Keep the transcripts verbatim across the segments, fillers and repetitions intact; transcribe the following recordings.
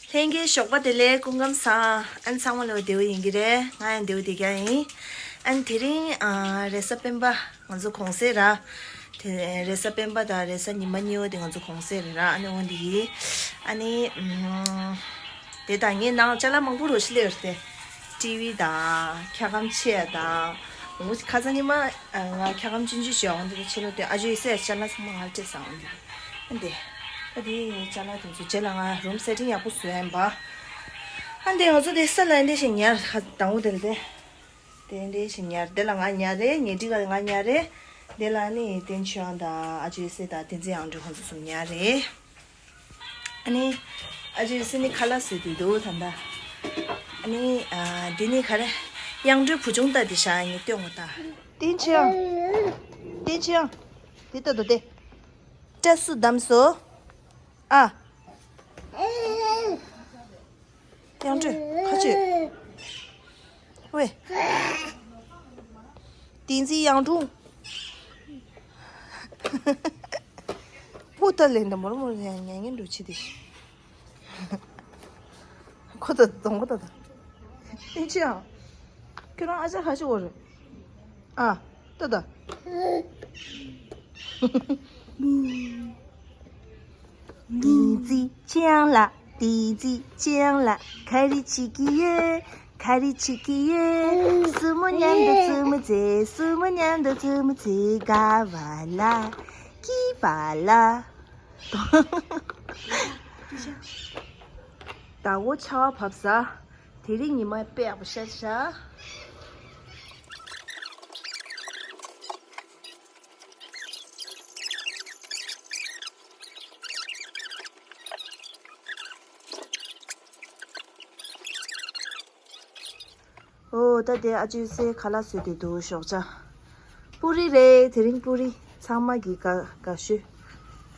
ལྷན་རྒྱས་ཞོགས་པ་བདེ་ལེགས། སྐུ་ཁམས་བཟང་། ཨ་ནི་ཚང་མ་ལོ་བདེ་བོ་ཡིན་གྱི་རེད། ང་ཡང་བདེ་བོ་བསྡད་ཀྱི་ཡིན། ཨ་ནི་དེ་རིང་ཨ་རེས་གཟའ་སྤེན་པ། ང་ཚོ་གུང་སེང་ར། དེ་རེས་གཟའ་སྤེན་པ་དང་རེས་གཟའ་ཉི་མ་གཉིས་པོ་དེ་ང་ཚོ་གུང་སེང་རེད་ར། ཨ་ནི་འོ་འདི་ཡིན། ཨ་ནི་ཨམ། དེ་དང་ངའི་ནང་ཅ་ལག་མང་པོ་རོ་ཞིག་སླེབས་ཡོད་རེད་དེ། ཊི་ཝི་དང་འཁྱག་སྒམ་ཆེ་དང་། འོ་ཁ་སང་ཉི་མ་ང་འཁྱག་སྒམ་ཆུང་ཆུང་ཞིག་འོང་དེ་ཕྱི་ལོགས་དེ་ཨ་ཇོ་ཡི་སའི་ཅ་ལག་ཚང་མ་ང་ལ་སྤྲད་སོང་འོང་དེ། ཨ་འདི། ཨ་འདི་ཅ་ལག་དེ་ཚོ་རྗེས་ལ་ང་རུམ་སེ་ཊིང་ཡག་པོ་བཟོ་ཡ་ཡིན་པ། ཨ་འདི་ང་ཚོ་དེ་ས་ལ་འདི་ཞིག་ཉར་ཧ་དང་པོ་དེ་ལ་དེ། དེ་འདྲའི་ཞིག་ཉར། དེ་ལ་ང་ཉར་རེད། ཉལ་ཁྲི་ལ་ང་ཉར་རེད། དེ་ལ་ནི་བསྟན་ཆོས་དབང་དང་ཨ་ཅོ་ཡེ་སེ་དང་བསྟན་འཛིན་དབྱངས་སྒྲོན་ཁོང་ཚོ་གསུམ་ཉར་རེད། ཨ་ནི་ཨ་ཅོ་ཡེ་སེ་ནི་ཁ་ལག་བཟོས་བསྡད་འདུག་ད་ལྟ། ཨ་ནི་ཨ་འདི་ནི་ག་རེ། དབྱངས་སྒྲོན་བུ་ཆུང་ད་དེ་ཤ་ཉི་སྟོན་ངོ་ད། བསྟན་ཆོས་དབྱངས། བསྟན་ཆོས་དབྱངས། དེ་ལྟ་དུ་དེ། སྐྲ་སུ་བསྡམས་སོ། ཨ། དབྱངས་སྒྲོན་ཁ་ཆོད། ཝེ། བསྟན་འཛིན་དབྱངས་སྒྲོན། ཕུ་ཏ་ལེན་ད་མོར་མོར་ཡང་ཉན་ཉན་འགྲོ་ཆི་དེ། ཁོ་ད་གདོང་པ་ད་ད། ཨེ་ཅི་ཡང་། ཁྱོད་རང་ཨ་ཅག་ཁ་ཆོད་འོ་རེད། ཨ། ད་ད། བསྟན་འཛིན་ཆོས་དབྱངས་ལགས། བསྟན་འཛིན་ཆོས་དབྱངས་ལགས། ག་རེ་བྱེད་ཀྱི་ཡོད། ག་རེ་བྱེད་ཀྱི་ཡོད། སྲུ་མོ་མཉམ་དུ་རྩེད་མོ་རྩེ། སྲུ་མོ་མཉམ་དུ་རྩེད་མོ་རྩེ། ག་བ་ལ། ཀི་བ་ལ། ཟླ་བོ་ཆར་པ་བབས་ས། དེ་རིང་ཉི་མ་དཔེ་ཡག་པོ་ཤར་ཤག་ཨོ་ད་དེ་ཨ་ཅོ་ཡེ་སེ་ཁ་ལག་བཟོས་ཏེ་འདུག་ཞོགས་ཇ། པུ་རི་རེད། དེ་རིང་པུ་རི། ཚང་མ་གི་དགའ་དགའ་ཤོས།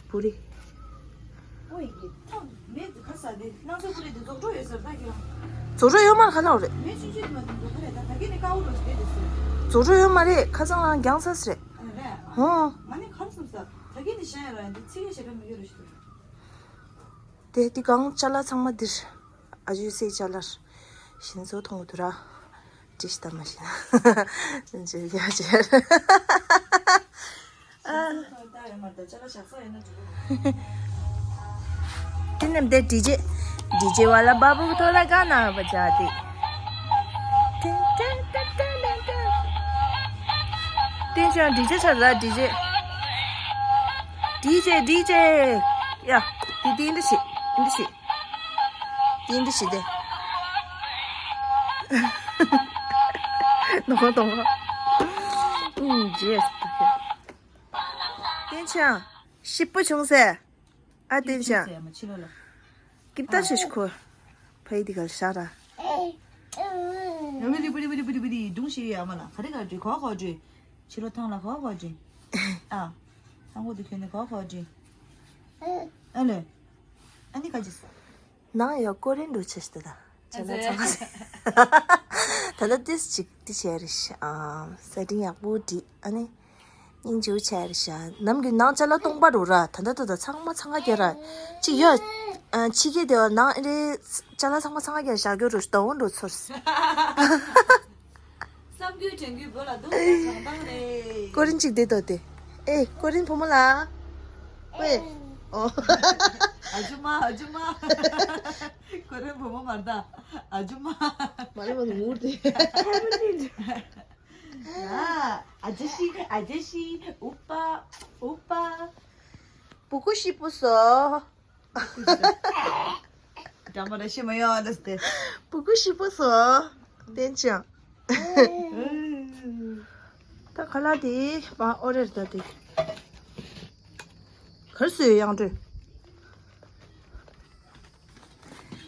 པུ་རི། ཨོ་ཡི་གེ་ཐང་མེད་དུ་ཁ་ས་དེ་སྣང་ཚོགས་པུ་རི་དེ་རྫོགས་འགྲོ་ཡོད་ས་རེད་ད་ཁྱེད་རང་། རྫོགས་འགྲོ་ཡོད་མ་རེད། ཁ་ལག་རེད། མེད་ཆུང་ཆུང་དེ་མ་དེ་རྫོགས་ཁ་རེད་ད། ད་གིན་ནི་དཀར་པོ་རོ་ཞིག་རེད་དེ་ཟེར། རྫོགས་འགྲོ་ཡོད་མ་རེད། ཁ་སང་རང་རྒྱང་ས་རེད། ཨ་རེད། ཧོ། ང་ནི་གར་སོང་ས། ད་གིན་ནི་ཤ་ཡ་ར་འདི་ཚིག་ངན་ཞེ་དྲག་མི་དགོས་རོ་ཞིག་རེད། དེ་དེ་གང་ཅ་ལག་ཚང་མ་འདིར། ཨ་ཇུ་སའི་ཅ་ལག་ཞིང་ཚོ་མཐོང་དུ་ར། ཅི་ཞིག་ད་མ་ཤེས་ན། ཅི་ཡ་ཅི། དེ་ནས་འདི་ཌི་ཇེ། ཌི་ཇེ་ཝ་ལ་བ་བུ་ཐོ་ལ་ག་ན་བ་ཅ་དེ། དེ་ཅང་ཌི་ཇེ་ཆ་ལ་ཌི་ཇེ། ཌི་ཇེ་ཌི་ཇེ། ཡ། དེ་དེ་འདི་ཞིག་འདི་ཞིག་དེ་འདི་ཞིག་དེ། ནོ་ཏོང་། ཨུམ་ཇེས། བསྟན་ཆང་། ཞིབ་པོ་བྱུང་ཟེར། ཨ་བསྟན་ཆང་། ཕྱི་ལོགས་ལ། ཀིབ་ཏ་ཤ་ཤི་ཁོ། ཕ་ཡི་དི་གལ་ཤ་ར། ཡ་མི་རི་པི་རི་པི་རི་པི་རི་པི་རི་སྒྲུང་ཞིག་ཡོད་ཨ་མ་ལགས། ག་རེ་ག་རེ་གོ་གོ་འདྲི། ཕྱི་ལོགས་ཐང་ལ་གོ་གོ་འདྲི། ཨ། ཐང་གོ་དུ་ཁྱོད་ནི་གོ་གོ་འདྲི། ཨ་ལེ། ཨ་ནི་ག་ཅི། ནང་ཡ་ཀོ་རིན་འགྲོ་ཆེ་ཤི་ད། ཅ་ལག་ཚང་མ་ཟེར། ད་ལྟ་ཏིས་ཅིག་ཏི་ཆེ་རི་ཤ། ཨ། ས་ཏིང་ཡག་པོ་འདྲི། ཨ་ནི། སྙིང་རྗེ་བོ་ཆེ་རི་ཤ། ནམ་གི་ནང་ཅ་ལག་སྟོང་པ་རུ་ར། ད་ད་ད་ད་ཚང་མ་ཚང་ག་གེ་ར། ཅི་ཡ། ཨ། ཕྱི་གེ་དེ་བ་ནང་རེ། ཅ་ལག་ཚང་མ་ཚང་ག་གེ་ར་ཞག་གེ་རུ་ད་འོ་འགྲོ་ཚོར། བསམ་རྒྱུའི་དྲན་རྒྱུའི་བོད་ལ་སྡུག་ཅག་གང་བཏང་རེད། ཀོ་རིན་གཅིག་བསྡད་དོ་དེ། ཨེ་ཀོ་རིན་བུ་མོ་ལ། ཝེ། ཨོ། ཨ་ཇུ་མ་ཨ་ཇུ་མ། ཀོ་རིན་བུ་མོ་མ་རེད་ད། ཨ་ཇུ་མ། མ་རེད་མ་རེད་ངུར་ཏེ། ཨ་ཨ་ཇ་ཤི་ཨ་ཇ་ཤི་ཨུ་པ་ཨུ་པ། བུ་ཀུ་ཤི་པུ་སོ། འདྲ་མོ་རེ་ཤི་མ་ཡོང་ཨ་ལ་སྟེ། སྤུ་གུ་ཤི་པོ་སོ། བསྟན་ཅང་། ད་ཁ་ལག་དེ་མ་ཨོ་རེར་ད་དེ། གར་སོའི་ཡང་འདྲེ།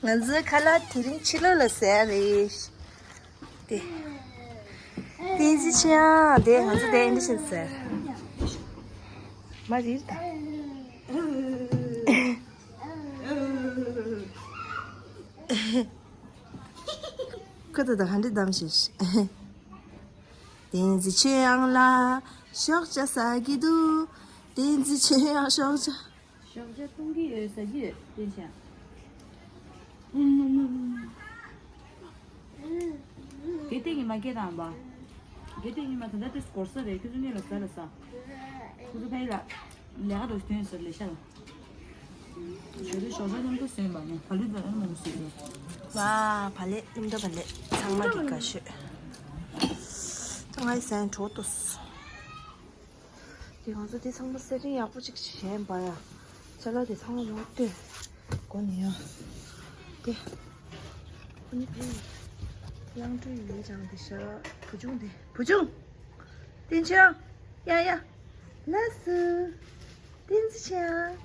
ང་ཚོའི་ཁ་ལག་དེ་རིང་ཕྱི་ལོགས་ལ་ཟས་རེད། དེ། དེ་ཅི་ཆེ་ཨ་དེ་ང་ཚོ་དེ་འདི་ཤེས་ཟེར། མ་རིལ་ད། ཁོ་ད་ད་ཧ་འདྲི་གདམ་ཤེས། དེ་ཅི་ཆེ་ཨང་ལ་ཤོག་ཅ་ཟ་གི་འདུག་དེ་ཅི་ཆེ་ཨང་ཤོག་ཅ། ཤོག་ཇ་གཏོང་གི་ཡོད་ཟ་གི་ཡོད་བསྟན་ཤག་སྟེང་གི་མ་སྐད་དང་བ། དགེ་སྟེང་གི་མ་ད་ལྟ་དེ་སྐོར་ས་རེད། ཁྱོད་ཚོ་གཉིས་ལ་ཟ་ལ་ཟ། ཁྱོད་ཚོ་ཕ་གི་ལ་ལས་ཀ་འགྲོ་དོན་ཟེར་ལས་ཤ་ལ། ཞོ་དེ་ཞོ་ཞོ་མཉམ་དུ་ཟོས་པ་ནས་བ་ལུད་དང་ཨ་མ་མོ་ཟོས་ཡོད། ཝ། བ་ལེ་སྣུམ་ད་བ་ལེ་ཚང་མ་གི་དགའ་ཤོས། ད་ང་ཡི་ཟན་གྲོགས་ཏོ། དེ་ང་ཚོ་དེ་ཚང་མ་སེ་ཊིང་ཡག་པོ་ཅིག་བྱས་པ་ཡ། ཅ་ལག་དེ་ཚང་མ་མར་སྟོན། སྒོ་ནས་ཡ། དེ། ཁོ་ནི་ཕ་གི། གཡང་སྒྲོན་ཡོད་ཅང་དེ་ཤ། བུ་ཆུང་དེ། བུ་ཆུང་། བསྟན་ཆོས། ཡ་ཡ། ལགས་སོ། བསྟན་འཛིན་ཆོས།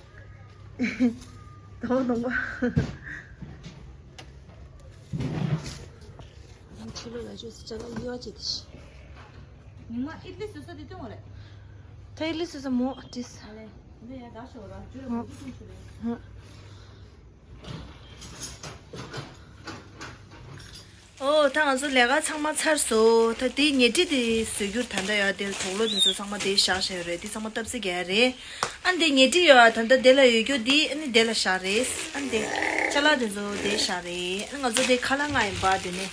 དོ་ནང་པ། ཕྱི་ལོགས་ལ་བཅོས་སུ་ཅ་ལག་གཡོ་བ་བྱེད་དེ་ཤི། ཉི་མ་ཨིད་ལི་བཟོ་ས་དེ་སྟོན་པ་རེད། ད་ཨིད་ལི་བཟོ་ས་མོ་ཏིས། ཨ་ལེ། འདི་ཡ་ད་ཤོ་ར་ཇུ་ར་ཧ། གོ་ཅི་ཤུ་རེད། ཧ། ཨོ། ད་ང་ཚོ་ལས་ཀ་ཚང་མ་ཚར་སོང་། ད་དེ་ཉལ་ཁྲི་དེ་བཟོ་རྒྱུར་ད་ལྟ་ཡ་དེར་དོག་ལོ་དེ་ཚོ་ཚང་མ་དེ་བཞག་བཞག་ཡོད་རེད། དེ་ཚང་མ་སྟབས་རྩེ་རྒྱག་ཡ་རེད། ཨ་འདི་ཉལ་ཁྲི་ཡོད་ཨ། ད་ལྟ་དེ་ལ་ཡོད་རྒྱུ་འདི་ཨ་ནི་དེ་ལ་བཞག་རེད། ཨ་འདི་ཅ་ལག་དེ་ཚོ་དེ་བཞག་རེད། ཨ་ང་ཚོ་དེ་ཁ་ལག་ང་ཡིན་པ། དེ་ནི་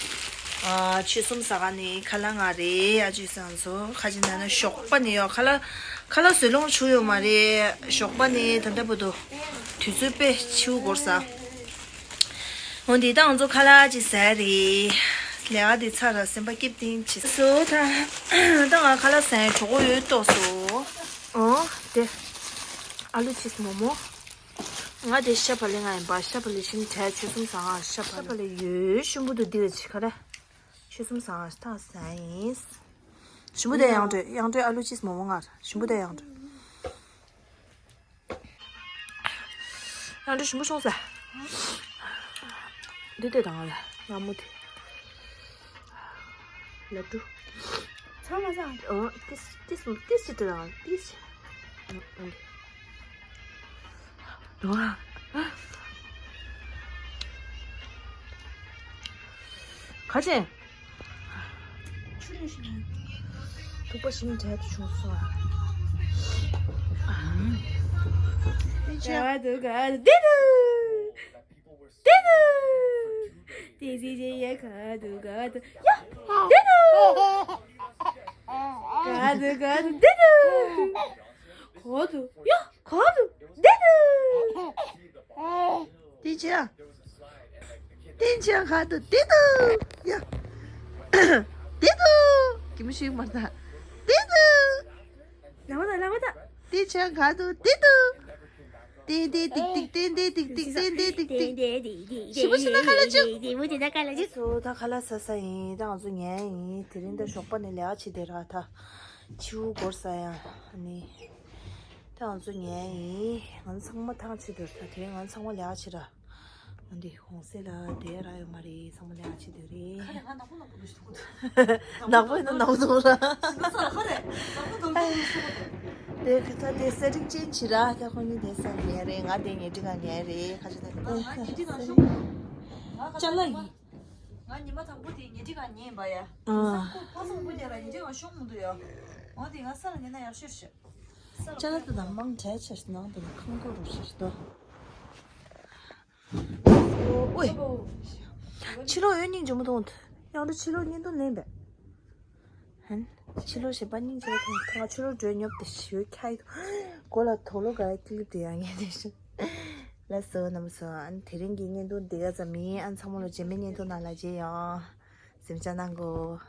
ཨ་ཆུ་གསུམ་ཟ་ག་ནི་ཁ་ལག་ང་རེད། ཨ་ཅི་ཟེར་ང་ཚོ་ཁ་ཅིག་ན་ན་ཞོགས་པ་ནི་ཡོད། ཁ་ལག་ཁ་ལག་བཟོས་ལོང་བྱུང་ཡོད་མ་རེད། ཞོགས་པ་ནི་ད་ལྟ་བར་དུ་དུས་ཚོད་དཔེ་ཕྱི་པོ་འགོར་ས། འོ་འདི་ད་ང་ཚོ་ཁ་ལག་ཅིག་ཟ་རེད། ལས་ཀ་འདི་ཚར་ར་སེམས་པ་སྐྱིད་པོ་ཅིག་བྱེད་སོང་། ད་ད་ང་ཁ་ལག་ཟ་ཡ་གྲོགས་པོ་ཡོད་ཏོག་སོ། འོ་དེ་ཨ་ལུ་ཆིབས་མོག་མོག་ང་དེ་ཤ་བག་ལེབ་ང་ཡིན་པ། ཤ་བག་ལེབ་ཞིམ་དྲག་ཆུ་གསུམ་ཟ་ང་། ཤ་བག་ལེབ་ཡོད་ཞིམ་པོ་འདུག་འདི་ལ་ཅིག་ག་རེ། ཆུ་གསུམ་ཟ་ང་ད་ཟ་ཡིན། ཞིམ་པོ་དེ་གཡང་སྒྲོན། གཡང་སྒྲོན་ཨ་ལུ་ཆིབས་མོག་མོག་ང་ཞིམ་པོ་དེ་གཡང་སྒྲོན། ཡང་འདྲ་ཞིམ་པོ་བྱུང་ཟེར། འདི་དེ་དང་ལ་ལ་མོ་དེ། ལ་ཏུ། ཚང་མ་ཚང་། ཨོ་ཏིས་ཏིས་ཏིས་ཅི་དེ་དང་ཏིས། ཨོ་ཨོ། ཁ་ཆེ། ཐུག་པ་ཞིམ་དྲག་ཏུ་བྱུང་སོང་ཨ། ག་དུ་ག་དུ་དེ་དུ། དེ་དུ། དེ་ཟི་ཇེ་ཡ་ག་དུ་ག་དུ་ཡ། དེ་དུ། ག་དུ་ག་དུ་དེ་དུ། ག་དུ་ཡ། ག་དུ་དེ་དུ། དེ་ཅི་ཡ། དེ་ཅི་ཡ་ག་དུ་དེ་དུ། ཡ། དེ་དུ། གི་མི་ཤིག་མར་ད། དེ་དུ། ལ་བ་ད་ལ་བ་ད། དེ་ཅི་ཡ་ག་དུ་དེ་དུ། ཏན་ཏན་ཏིག་ཏིག་ཏན་ཏན་ཏིག་ཏིག་ཏན་ཏན་ཏིག་ཏིག་ཞིབ་པོ་ཞིག་ན་ཁ་ལ་ཅིག་ཞིབ་པོ་དེ་ད་ཁ་ལ་ཅིག་སོ་ད་ཁ་ལག་ཟ་ས་ཡིན། ད་ང་ཚོ་ཉལ་ཡིན། དེ་རིང་ད་ཞོགས་པ་ནས་ལས་ཀ་བྱེད་བསྡད་ར་ད། ཕྱི་པོ་འགོར་ས་ཡ། ཨ་ནི། ད་ང་ཚོ་ཉལ་ཡིན། ང་ཚོ་ཚང་མ་ཐང་ཆད་འདུག་ད་དེ་རིང་ང་ཚོ་ཚང་མ་ལས་ཀ་བྱེད་ར། ང་འདི་གོང་སེ་ལ་བསྡད་ར་ཡོད་མ་རེད། ཚང་མ་ལས་ཀ་བྱེད་སྡོད་རེད། ཁ་རེ་ང་ནག་པོ་ནག་པོ་འདུག་ཞུ་གི་འདུག་ནག་པོ་ཡིན་ན་ནག་པོ་འདུག་ར། ཞུ་གི་ས་ཁ་རེ་ནག་པོ་འདུག་འདུག་ཞུ་གི་འདུག་དེ་ཁ་ད་དེ་སེ་ཊིང་ཅེན་ཇི་བྱེད་ར། ད་ཁོ་གཉིས་དེ་སར་ཉལ་རེད། ང་དེ་ཉལ་ཁྲི་ཁ་ཉལ་རེད། ཁ་ཆེ་ད་ང་ང་ཉལ་ཁྲི་ཁ་ཤོག་ང་ཁ་ཅ་ལག་ཡིན། ང་ཉི་མ་དང་པོ་དེ་ཉལ་ཁྲི་ཁ་ཉལ་ཡིན་པ་ཡ། ཨ། ཁོ་ཕ་སོང་པོ་ཉལ་ར་ཉལ་ཁྲི་ཁ་ཤོག་མི་འདུག་ཡ། འོ་དེ་ང་ས་ལ་ཉལ་ན་ཡག་ཤོས་རེད། ཅ་ལག་དེ་དང་མང་དྲགས་ཆེར་ནང་དུ་ཁང་ཁོ་རུ་ཤེར་ཏོ། ཨོའི། ཕྱི་ལོགས་ཡོད་སྙིང་རྗེ་མོ་མཐོང་། ཡང་འདྲ་ཕྱི་ལོགས་བརྙན་ཐུང་ལེན་པས། ཧན། ཕྱི་ལོགས་ཞེ་པོ་སྙིང་རྗེ་མཐོང་། ཐང་ཕྱི་ལོགས་འགྲོ་ཉོབ་དེ་ཞུ་ཁྱ་ཡི། གོ་ལ་དོ་ལོ་ག་ཀི་ལིབ་དེ་ཡང་ངས་དེ་ཞུ། ལགས་སོ་རྣམ་པ་ཚོ། ཨ་ནི་དེ་རིང་གི་བརྙན་ཐུང་འདི་ག་ཙམ་ཡིན། ཨ་ནི་ཚང་མ་ལ་རྗེས་མའི་བརྙན་ཐུང་ནང་ལ་མཇལ་ཡོང་། གཟིམ་འཇག་གནང་གོ།